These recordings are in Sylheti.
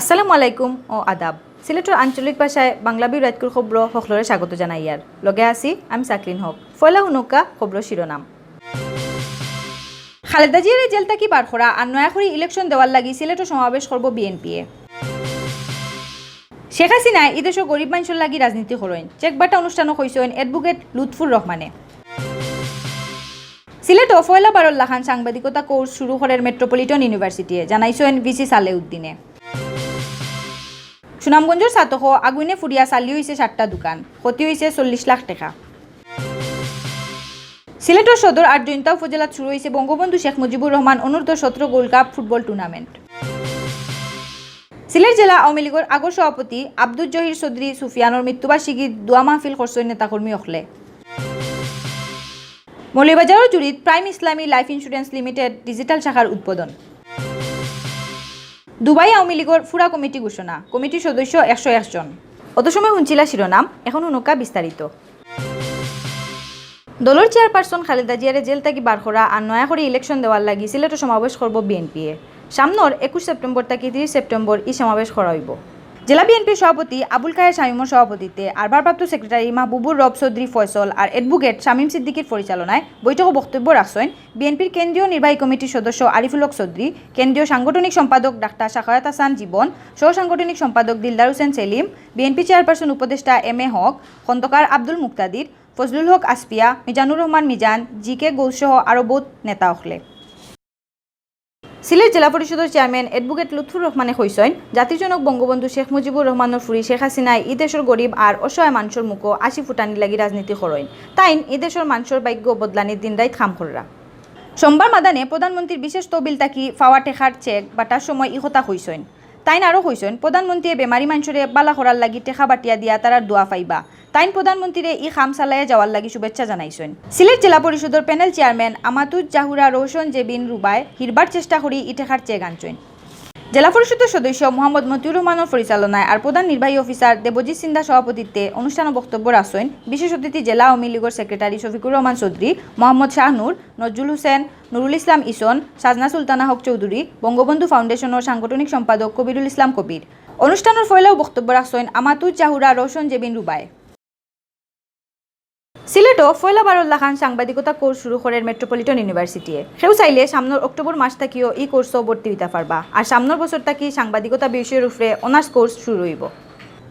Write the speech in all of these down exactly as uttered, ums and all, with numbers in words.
আসসালামু আলাইকুম ও আদাব। সিলেটর আঞ্চলিক ভাষায় বাংলা বিভাগর খবর হকলরে স্বাগত জানাইয়ার। লগে আছি আমি সাকলিন হক। পয়লা হুনউক্কা খবরর শিরোনাম। খালেদা জিয়ারে জেল থাকি বার করা আর নয়া করি ইলেকশন দেওয়ার লাগি সিলেটো সমাবেশ করব বিএনপিয়ে। শেখ হাসিনায় ই দেশর গরিব মানষর লাগি রাজনীতি করইন। চেক বাটা অনুষ্ঠানো কইছইন অ্যাডভোকেট লুৎফুর রহমানে। সিলেটো পয়লা বারর লাখান সাংবাদিকতা কোর্স শুরু করের মেট্রোপলিটন ইউনিভার্সিটিয়ে, জানাইছইন ভিসি সালেউদ্দিনে। সুনামগঞ্জর ছাতকো আগুইনে ফুড়িয়া ছালি অইছে সাতটা দোকান, ক্ষতি অইছে চল্লিশ লাখ টেকা। সিলেটর সদর আর জৈন্তা উপজেলাত শুরু অইছে বঙ্গবন্ধু শেখ মুজিবুর রহমান অনূর্ধ্ব সতেরো gold cup football tournament. Sylhet জেলা আওয়ামী লীগর আগর সভাপতি আব্দুল জহির চৌধুরী সুফিয়ানর মৃত্যুবার্ষিকীত দোয়া মাহফিল করছইন নেতাকর্মী অকলে। মৌলভীবাজারর জুড়িত প্রাইম ইসলামী লাইফ ইন্স্যুরেন্স লিমিটেড ডিজিটাল শাখার উদ্বোধন। দুবাই আওয়ামী লীগর ফুরা কমিটি ঘোষণা, কমিটির সদস্য একশো এক জন। অত সময় হুনছিলা শিরোনাম, এখন হুনউক্কা বিস্তারিত। দলর চেয়ারপারসন খালেদা জিয়ারে জেল থাকি বার করা আর নয়া করি ইলেকশন দেওয়ার লাগি সিলেটো সমাবেশ করব বিএনপিয়ে। সামনর একুশ সেপ্টেম্বর থাকি তিরিশ সেপ্টেম্বর ই সমাবেশ করা অইব। জেলা বিএনপির সভাপতি আবুল কায়ের শামীমর সভাপতিত্বে আর ভারপ্রাপ্ত সেক্রেটারি মাহবুবুর রব চৌধুরী ফয়সল আর অ্যাডভোকেট শামীম সিদ্দিকীর পরিচালনায় বৈঠকো বক্তব্য রাখছইন বিএনপির কেন্দ্রীয় নির্বাহী কমিটির সদস্য আরিফুল হক চৌধুরী, কেন্দ্রীয় সাংগঠনিক সম্পাদক ডাক্তার শাখাওয়াত হাসান জীবন, সহ সাংগঠনিক সম্পাদক দিলদার হোসেন সেলিম, বিএনপি চেয়ারপারসন উপদেষ্টা এম এ হক, খন্দকার আব্দুল মুক্তাদির, ফজলুল হক আসফিয়া, মিজানুর রহমান মিজান, জি কে গৌস সহ আরো বউত নেতা অকলে। সিলেট জেলা পরিষদর চেয়ারম্যান অ্যাডভোকেট লুৎফুর রহমানে কইছইন, জাতির জনক বঙ্গবন্ধু শেখ মুজিবুর রহমানর ফুরি শেখ হাসিনায় ই দেশর গরিব আর অসহায় মানষর মুখো হাসি ফুটানির লাগি রাজনীতি করইন। তাইন ই দেশর মানষর ভাইগ্য বদলানির দিন রাইত কাম কররা। সোমবার মাদানে প্রধানমন্ত্রীর বিশেষ তহবিল থাকি পাওয়া টেকার চেক বাটার সময় ই কথা কইছইন। তাইন আরো কইছইন, প্রধানমন্ত্রীয়ে বেমারি মানষরে বালা করার লাগি টেকা বাটিয়া দিয়া তারার দোয়া পাইবা। তাইন প্রধানমন্ত্রীরে ই কাম চালাইয়া যাওয়ার লাগি শুভেচ্ছা জানাইছইন। সিলেট জেলা পরিষদর প্যানেল চেয়ারম্যান আমাতুজ জাহুরা রওশন জেবিন রুবায় হিরবার চেষ্টা করি ই টেকার চেক আনছইন। জেলা পরিষদর সদস্য মোহাম্মদ মতিউর রহমানর পরিচালনায় আর প্রধান নির্বাহী অফিসার দেবজিৎ সিনহা সভাপতিত্বে অনুষ্ঠানো বক্তব্য রাখছইন বিশেষ অতিথি জেলা আওয়ামী লীগর সেক্রেটারি শফিকুর রহমান চৌধুরী, মোহাম্মদ শাহনূর, নজরুল হোসেন, নুরুল ইসলাম ইসন, সাজনা সুলতানা হক চৌধুরী, বঙ্গবন্ধু ফাউন্ডেশনর সাংগঠনিক সম্পাদক কবিরুল ইসলাম কবির। অনুষ্ঠানর পয়লাউ বক্তব্য রাখছইন আমাতুজ জাহুরা রওশন জেবিন রুবায়। সিলেটো পয়লা বারর লাখান সাংবাদিকতা কোর্স শুরু করের মেট্রোপলিটন ইউনিভার্সিটিয়ে। কেউ চাইলে সামনর অক্টোবর মাস থাকিও ই কোর্সো ভর্তি অইতা পারবা। আর সামনর বছর থাকি সাংবাদিকতা বিষয়র উপরে অনার্স কোর্স শুরু অইব।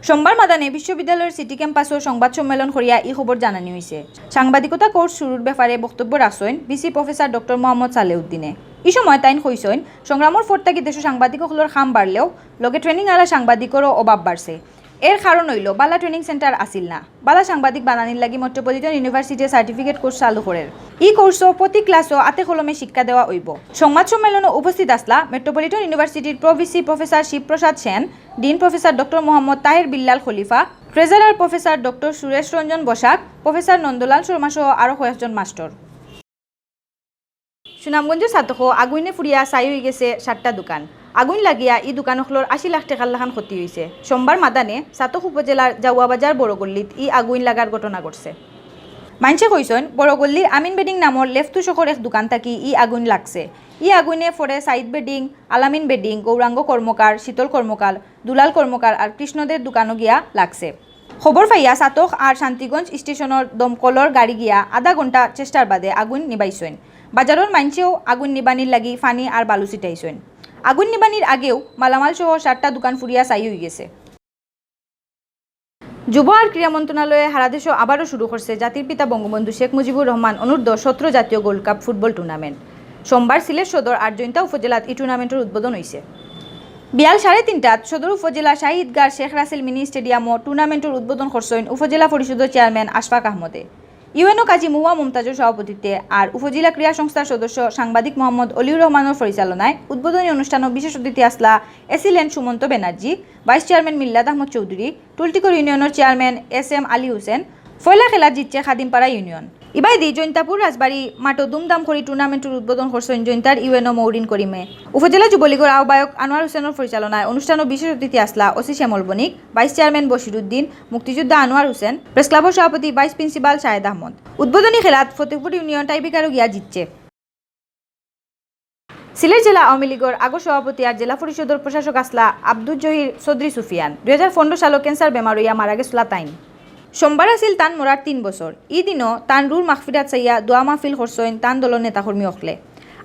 সোমবার মাদানে বিশ্ববিদ্যালয়র সিটি ক্যাম্পাসো সংবাদ সম্মেলন করিয়া ই খবর জানানি অইছে। সাংবাদিকতা কোর্স শুরুর ব্যাপারে বক্তব্য রাখছইন ভিসি প্রফেসর ডক্টর মোহাম্মদ সালেউদ্দিনে। ই সময় তাইন কইছইন, সংগ্রামর পর থাকি দেশো সাংবাদিক অকলর কাম বাড়লেও লগে ট্রেনিং আলা সাংবাদিকরও অভাব বাড়ছে। এর কারণ অইলো বালা ট্রেনিং সেন্টার আছিল না। বালা সাংবাদিক বানানির লাগি মেট্রোপলিটন ইউনিভার্সিটিয়ে সার্টিফিকেট কোর্স চালু করের। ই কোর্সো প্রতি ক্লাসো আতে কলমে শিক্ষা দেওয়া অইব। সংবাদ সম্মেলনো উপস্থিত আছলা মেট্রোপলিটন ইউনিভার্সিটির pro VC professor Shibprasad Sen, dean professor doctor Mohammad Taher Billal Khalifa, treasurer professor doctor Suresh Ranjan Basak, professor Nandalal Sharma সহ আরো কয়েকজন মাস্টর। সুনামগঞ্জর ছাতকো আগুইনে ফুড়িয়া ছাই অইগেছে সাতটা দোকান। আগুইন লাগিয়া ই দোকান অকলর আশি লাখ টেকার লাখান ক্ষতি অইছে। সোমবার মাদানে ছাতক উপজেলার জাউয়া বাজার বড়গল্লিত ই আগুইন লাগার ঘটনা ঘটছে। মাইনষে কইছইন, বড়গল্লির আমিন বেডিং নামর লেফতু শখর এক দোকান থাকি ই আগুইন লাগছে। ই আগুইনে পরে সাইদ বেডিং, আলামিন বেডিং, গৌরাঙ্গ কর্মকার, শীতল কর্মকার, দুলাল কর্মকার আর কৃষ্ণদের দোকানো গিয়া লাগছে। খবর পাইয়া ছাতক আর শান্তিগঞ্জ স্টেশনর দমকলর গাড়ি গিয়া আধা ঘন্টা চেষ্টার বাদে আগুইন নিবাইছইন। বাজারর মাইনষেও আগুইন নিবানির লাগি পানি আর বালু ছিটাইছইন। আগুইন নিবানির আগেও মালামাল সহ সাতটা দোকান ফুড়িয়া ছাই অইগেছে। যুব আর ক্রীড়া মন্ত্রণালয়ে হারা দেশো আবারও শুরু করছে জাতির পিতা বঙ্গবন্ধু শেখ মুজিবুর রহমান অনূর্ধ্ব সতেরো জাতীয় গোল্ড কাপ ফুটবল টুর্নামেন্ট। সোমবার সিলেট সদর আর জৈন্তা উপজেলাত ই টুর্নামেন্টর উদ্বোধন অইছে। বিয়াল সাড়ে তিনটাত সদর উপজেলা শাহী ঈদগার শেখ রাসেল মিনি স্টেডিয়ামো টুর্নামেন্টর উদ্বোধন করছইন উপজেলা পরিষদর চেয়ারম্যান আশফাক আহমদে। ইউএনও কাজী মুয়া মুমতাজর সভাপতিত্বে আর উপজেলা ক্রীড়া সংস্থার সদস্য সাংবাদিক মোহাম্মদ অলিউর রহমানর পরিচালনায় উদ্বোধনী অনুষ্ঠানো বিশেষ অতিথি আছলা এসিলেন্ট সুমন্ত ব্যানার্জি, ভাইস চেয়ারম্যান মিল্লাত আহমদ চৌধুরী, টুলটিকর ইউনিয়নর চেয়ারম্যান এস এম আলী হোসেন। পয়লা খেলা জিতছে খাদিমপাড়া ইউনিয়ন। ইবায়দি জৈন্তাপুর রাজবাড়ি মাঠো ধুমধাম করি টুর্নামেন্টর উদ্বোধন করছইন জৈন্তার ইউএনও মৌরিন করিমে। উপজেলা যুবলীগর আহ্বায়ক আনোয়ার হোসেনর পরিচালনায় অনুষ্ঠানো বিশেষ অতিথি আছলা ওসি শ্যামল বণিক, ভাইস চেয়ারম্যান বশিরুদ্দিন, মুক্তিযোদ্ধা আনোয়ার হোসেন, প্রেস ক্লাবর সভাপতি ভাইস প্রিন্সিপাল শাহেদ আহমদ। উদ্বোধনী খেলাত ফতেপুর ইউনিয়ন টাইব্রেকারো গিয়া জিতছে। সিলেট জেলা আওয়ামী লীগর আগর সভাপতি আর জেলা পরিষদর প্রশাসক আছলা আব্দুল জহির চৌধুরী সুফিয়ান। দুই হাজার পনেরো সালো ক্যান্সার বেমার অইয়া মারা গেছলা তাইন। সোমবার আছিল তান মরার তিন বছর। ই দিনও তান রুহর মাগফিরাত চাইয়া দোয়া মাহফিল করছইন তান দলর নেতাকর্মী অকলে।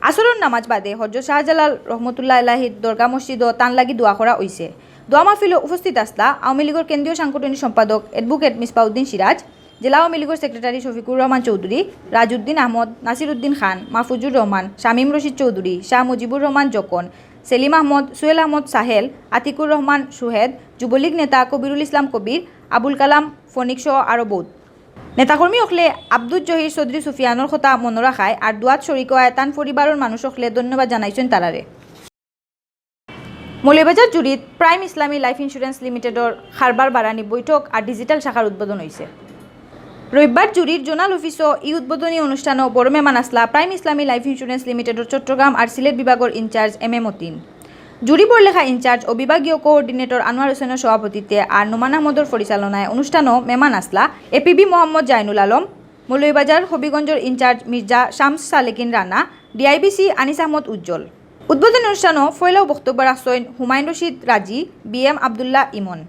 আসরর নামাজ বাদে হজরত শাহজালাল রহমতুল্লাহ আলাইহির দরগা মসজিদও তান লাগি দোয়া করা অইছে। দোয়া মাহফিলো উপস্থিত আছলা আওয়ামী লীগর কেন্দ্রীয় সাংগঠনিক সম্পাদক অ্যাডভোকেট মিসবাউদ্দিন সিরাজ, জেলা আওয়ামী লীগর সেক্রেটারি শফিকুর রহমান চৌধুরী, রাজউদ্দিন আহমদ, নাসিরউদ্দিন খান, মাহফুজুর রহমান, শামীম রশিদ চৌধুরী, শাহ মুজিবুর রহমান জকন, সেলিম আহমদ, সুহেল আহমদ সাহেল, আতিকুর রহমান সুহেদ, যুবলীগ নেতা কবিরুল ইসলাম কবির, আবুল কালাম ফনিক সহ আরও বউত। নেতাকর্মী অকলে আব্দুল জহির চৌধুরী সুফিয়ানর কথা মনো রাখায় আর দোয়াত শরিক অওয়ায় তান পরিবারর মানুষ অকলে ধন্যবাদ জানাইছইন তারারে। মৌলভীবাজার জুড়িত প্রাইম ইসলামী লাইফ ইন্স্যুরেন্স লিমিটেডর কারবার বাড়ানি বৈঠক আর ডিজিটাল শাখার উদ্বোধন অইছে। রবিবার জুড়ির জোনাল অফিসও ই উদ্বোধনী অনুষ্ঠানও বড় মেহমান আছলা প্রাইম ইসলামী লাইফ ইন্স্যুরেন্স লিমিটেডর চট্টগ্রাম আর সিলেট বিভাগর ইনচার্জ এম এ মতিন, জুড়ি বড়লেখা ইনচার্জ ও বিভাগীয় কোঅর্ডিনেটর আনোয়ার হোসেনর সভাপতিত্বে আর নোমান আহমদর পরিচালনায় অনুষ্ঠানও মেহমান আছলা এপিবি মোহাম্মদ জাইনুল আলম, মৌলভীবাজার হবিগঞ্জর ইনচার্জ মির্জা শামস সালেকিন রানা, ডিআইবিসি আনিস আহমদ উজ্জ্বল। উদ্বোধনী অনুষ্ঠানও পয়লাউ বক্তব্য রাখছইন হুমায়ুন রশিদ রাজি, বিএম আব্দুল্লাহ ইমন।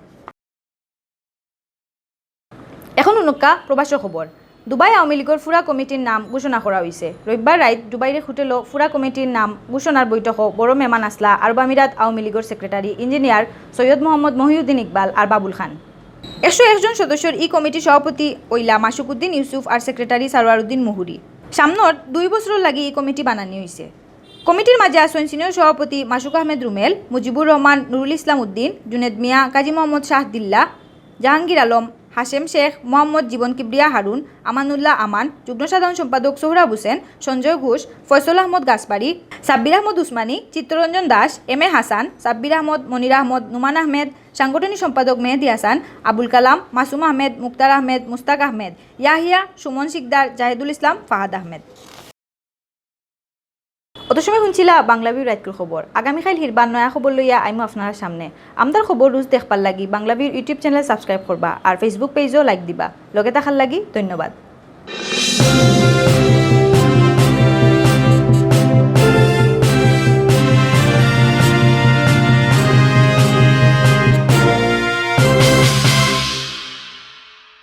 এখন হুনুক্কা প্রবাসর খবর। দুবাই আওয়ামী লীগর পুরা কমিটির নাম ঘোষণা করা অইছে। রবিবার রাইত দুবাইর এক হোটেলো পুরা কমিটির নাম ঘোষণার বৈঠকো বড় মেহমান আছলা আরব আমিরাত আওয়ামী লীগর সেক্রেটারি ইঞ্জিনিয়ার সৈয়দ মোহাম্মদ মহিউদ্দিন ইকবাল আর বাবুল খান। একশো এক জন সদস্যর ই কমিটির সভাপতি অইলা মাসুক উদ্দিন ইউসুফ আর সেক্রেটারি সারোয়ার উদ্দিন মুহুরি। সামনর দুই বছরর লাগি ই কমিটি বানানি অইছে। কমিটির মাঝে আছইন সিনিয়র সভাপতি মাসুক আহমেদ রুমেল, মুজিবুর রহমান, নুরুল ইসলাম উদ্দিন, জুনেদ মিয়া, কাজী মোহাম্মদ শাহদিল্লা, জাহাঙ্গীর আলম, হাশেম শেখ, মোহাম্মদ জীবন কিবরিয়া হারুন, আমানুল্লাহ আমান, যুগ্ম সাধারণ সম্পাদক সোহরাব হোসেন, সঞ্জয় ঘোষ, ফয়সল আহমদ গাছবাড়ি, সাব্বির আহমদ উসমানী, চিত্তরঞ্জন দাস, এম এ হাসান, সাব্বির আহমদ, মনির আহমদ, নুমান আহমেদ, সাংগঠনিক সম্পাদক মেহেদি হাসান, আবুল কালাম, মাসুম আহমেদ, মুক্তার আহমেদ, মুস্তাক আহমেদ, ইয়াহিয়া, সুমন শিকদার, জাহিদুল ইসলাম, ফাহাদ আহমেদ। অত সময় হুনছিলা বাংলা ভিউ রাইতকুর খবর। আগামীকাইল হিরবার নয়া খবর লইয়া আইমু আপনারার সামনে। আমরার খবর রোজ দেখবার লাগি বাংলা ভিউর YouTube চ্যানেল সাবস্ক্রাইব করবা আর Facebook পেজও লাইক দিবা। লগে থাকার লাগি ধন্যবাদ।